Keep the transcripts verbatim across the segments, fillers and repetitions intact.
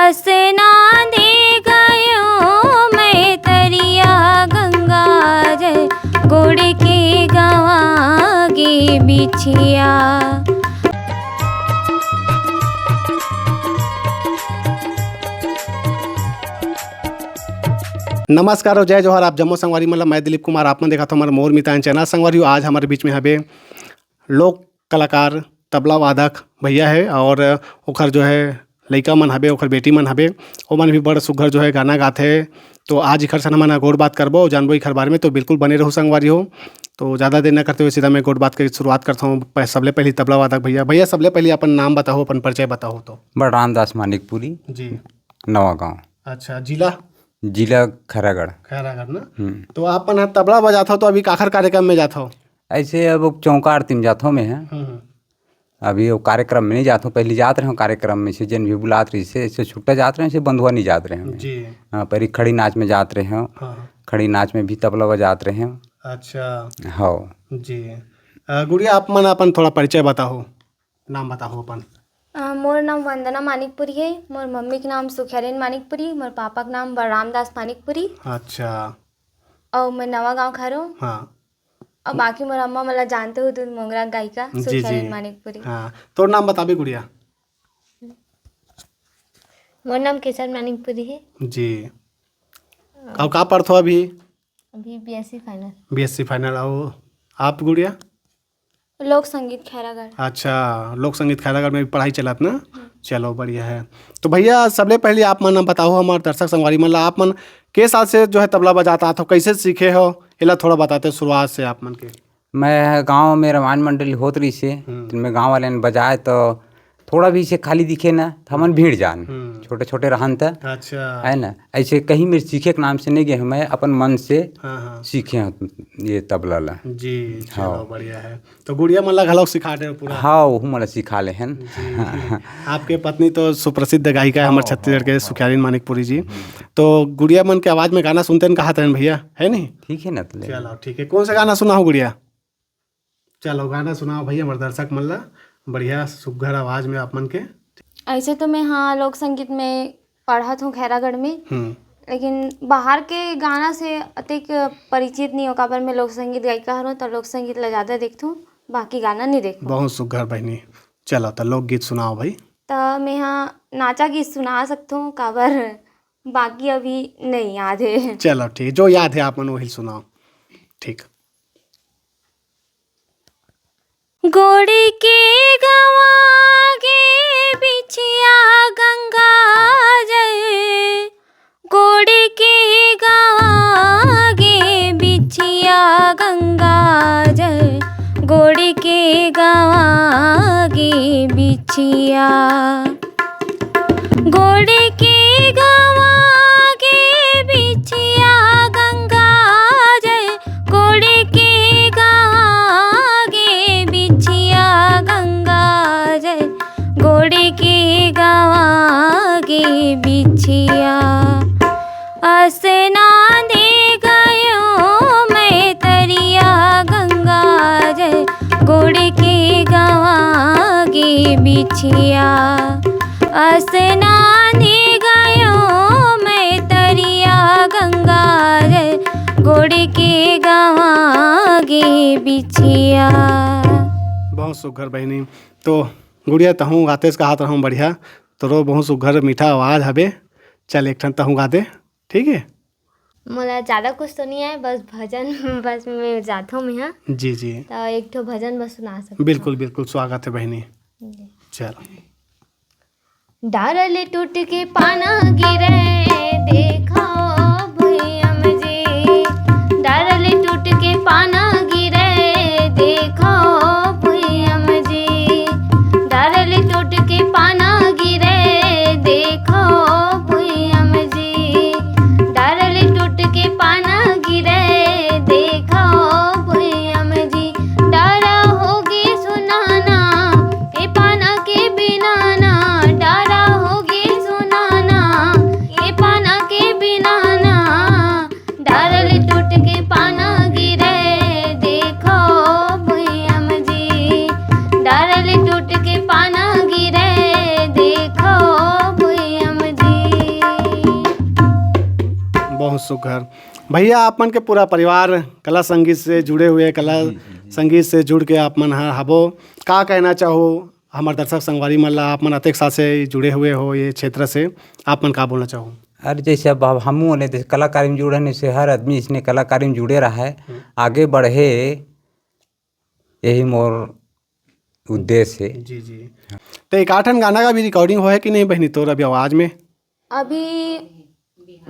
अस नांदे गयो मैं तरिया गंगा जल, गोड़ के गवा गे बिछिया। नमस्कार और जय जोहार, आप जम्मो संगवारी मन ला मैं दिलीप कुमार, आप मन देखत हो हमर मोर मितान चैनल। संगवारी हो, आज हमर बीच में हबे लोक कलाकार तबला वादक भैया है और ओखर जो है लइका मन हबे, ओखर बेटी मन हबे, ओमन भी बड़ सुग्घर जो है गाना गाथे। तो आज इखर से हमन गोठ बात करबो, जानबो इखर बारे में। तो बिल्कुल बने रहू संगवारी हो। तो ज़्यादा देर न करते हुए सीधा मैं गोठ बात के शुरुआत करता हूँ। प-, सबले पहली तबला वादक भैया, भैया सबले पहली अपन नाम बताओ, अपन परिचय बताओ तो। बलराम दास मानिकपुरी, जी। नवा गांव। अच्छा, जिला? जिला खैरागढ़। खैरागढ़ ना? हम्म। तो आप मन ह तबला बजात हो तो अभी काखर कार्यक्रम में जात हो? ऐसे अब चौका आरती में जात हो मैं ह। हम्म, हम्म। अभी वो कार्यक्रम में नहीं जात हो, पहले जात रहे हो कार्यक्रम में से, जन भी बुलात रही से, ऐसे छुट्टा जात रहे हो, ऐसे बंधुआ नहीं जात रहे हो। जी। हाँ, पहले खड़ी नाच में जात रहे हो। हाँ, हाँ। खड़ी नाच में भी तबला बजात रहे हो। अच्छा। हाँ। जी। अ, गुड़िया, आप मन अपन थोड़ा परिचय बताओ, नाम बताओ अपन। अ, मोर नाम वंदना मानिकपुरी है, मोर मम्मी के नाम सुखियारिन मानिकपुरी, मोर पापा के नाम बलराम दास मानिकपुरी। अच्छा। अउ मैं नवा गांव खरो। हाँ। अउ बाकी मोर अम्मा मन ला जानते हो, दूध मोंगरा गायिका जी, सुखियारिन जी। मानिकपुरी। हाँ, तोर नाम बताबे गुड़िया? मोर नाम केसर मानिकपुरी है। जी। अउ का पढ़थो अभी? अभी बीएससी फाइनल। BSc final. अउ आप गुड़िया? लोक संगीत खैरागढ़। अच्छा, लोक संगीत खैरागढ़ में भी पढ़ाई चलत ना? हम्म। चलो, बढ़िया है। तो भैया, सबले पहले आप मन बताओ, हमारे दर्शक संगवारी मन ला, आप मन के साल से जो है तबला बजाता आत हो, कैसे सीखे हो, एला थोड़ा बताते शुरुआत से आप मन के। मैं गांव में रामायण मंडली होत रहिसे, हम्म। तो मैं गांव वाले ने बजाए तो थोड़ा भी इसे खाली दिखे ना, तो हमन भीड़ जान। हम्म। छोटे-छोटे रहन त। अच्छा। है ना? ऐसे कहीं मेर सीखे के नाम से नहीं गए हंव, मैं अपन मन से हाँ, हाँ। सीखे हंव ये तबला ला। जी, चलो, हाँ। बढ़िया है। तो गुड़िया मन ला घलोक सिखा दे पूरा। हाँ, ओहू मन ला सिखा ले हन। जी, जी। आपके पत्नी तो सुप्रसिद्ध गायिका है हमर हाँ, छत्तीसगढ़ के, हाँ, हाँ। सुखियारिन मानिकपुरी जी। हम्म। तो गुड़िया मन के आवाज में गाना सुनते हैं, कहा था भैया, है नहीं? ठीक है ना, तो ले। चलो, ठीक है। कौन सा गाना सुनाओ गुड़िया? चलो, गाना सुनाओ भैया, हमर दर्शक मन ला, बढ़िया सुग्घर आवाज में आप मन के। ऐसे तो मैं, हाँ, लोक संगीत में पढ़त हूँ खैरागढ़ में, हम्म। लेकिन बाहर के गाना से अतेक परिचित नहीं हो, काबर मैं लोक संगीत गायिका हरौं, तो लोक संगीत ला ज्यादा देखथूँ, बाकी गाना नहीं देखथूँ। बहुत सुग्घर बहिनी। चलो, तो लोकगीत सुनाओ भाई। तो मैं, हाँ, नाचा गीत सुना सकथूँ, काबर बाकी अभी नहीं याद है। चलो, ठीक, जो याद है आप मन वही सुनाओ। ठीक। गोड़ के गवा गे बिछिया गंगा जल, गोड़ के गवा गे बिछिया गंगा जल, गोड़ के गवा गे बिछिया। गोड़ के गवा गे बिछिया गंगा जल, गोड़ के गवा गे बिछिया गंगा जल, गोड़ के गवा गे बिछिया। अस नांदे गयो मैं तरिया गंगा जल, गोड़ के गवा गे बिछिया। अस नांदे गयो मैं तरिया गंगा जल, गोड़ के गवा गे बिछिया। बहुत सुघर बहिनी। तो गुड़िया, तहूँ गातेस कहात रहूँ, बढ़िया। तोरो बहुत सुघर मीठा आवाज हबे। चल, एक ठन तहूँ गा दे, ठीक है? मोला ज्यादा कुछ तो नहीं आए, बस भजन, बस मैं जाथों मैं, हाँ। जी, जी। तो एक ठो भजन बस सुना सकथों। बिल्कुल, बिल्कुल, स्वागत है बहिनी। जी। चलो। डारा ले टूट के पाना गिरे, देखो भुइयां म जी। डारा ले टूट के पाना गिरे, देखो भुइयां म जी। डारा ले टूट के पाना गिरे, देखो भुइयां म जी। डारा ले टूट के पाना गिरे, देखो भुइयां म जी। डारा होगे सुनाना, ए पाना के बिनाना। डारा होगे सुनाना, ए पाना के सुघर। भैया, आप मन के पूरा परिवार कला संगीत से जुड़े हुए, कला जी, जी, जी। संगीत से जुड़ के आप मन ह हबो, का कहना चाहो हमर दर्शक संगवारी मन ला, आप मन अतेक साल से जुड़े हुए हो ये क्षेत्र से, आप मन का बोलना चाहो? अरे, जैसे अब, अब हमू ने जैसे कलाकारी में जुड़े हैं, जैसे हर आदमी इसने कलाकारी में जुड़े रहा है, हम्म। आगे बढ़े, यही मोर उद्देश्य है। जी, जी। तो एक आठन गाना का भी recording होय कि नहीं बहिनी तोर अभी आवाज में? अभी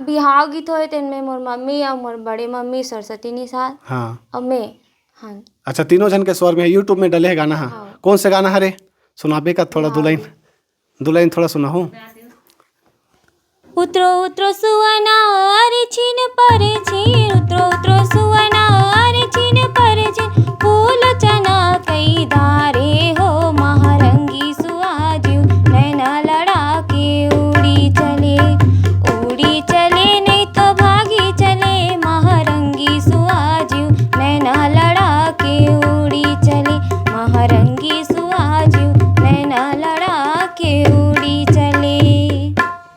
बिहाव गीत होय, तेन में मोर मम्मी अउ मोर बड़े मम्मी सरस्वती निषाद हाँ। अउ मैं। हाँ। अच्छा, तीनों झन के स्वर में YouTube में डले है गाना, हाँ। हाँ। कौन से गाना हरे? सुनाबे का थोड़ा दो line? दो line थोड़ा सुनाओ। उतरो उतरो सुअना अरे छिन परे छिन, उतरो उतरो सुअना अरे छिन परे छिन, फूल चना कई दारे हो महरंगी सुआ जीव, नैना लड़ा के उड़ी चले, उड़ी चले नहीं तो भागी चले, महरंगी सुआ जीव, नैना लड़ा के उड़ी चले, महरंगी सुआ जीव, नैना लड़ा के उड़ी चले।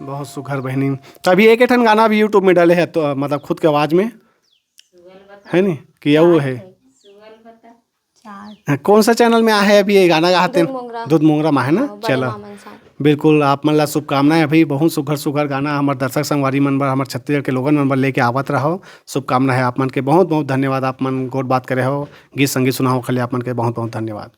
बहुत सुघर बहिनी। तो अभी एक ठन गाना भी YouTube में डाले है, तो मतलब खुद के आवाज में, है नी कि यऊ है? चार। हाँ, कौन सा channel में आहे अभी ये गाना गाते हैं? दूध मोंगरा। दूध मोंगरा में है ना? हाँ, बड़े चला। मामन साहब। बिल्कुल, आप मन ला शुभकामनाएं अभी, बहुत सुघर सुघर गाना हमर दर्शक संगवारी मन बर, हमर छत्तीसगढ़ के लोगन मन बर लेके आवत रहो। शुभकामना है आप मन के, बहुत बहुत धन्यवाद, आप मन गोठ बात करे हो, गीत संगीत सुनाओ खाली, आप मन के बहुत बहुत धन्यवाद।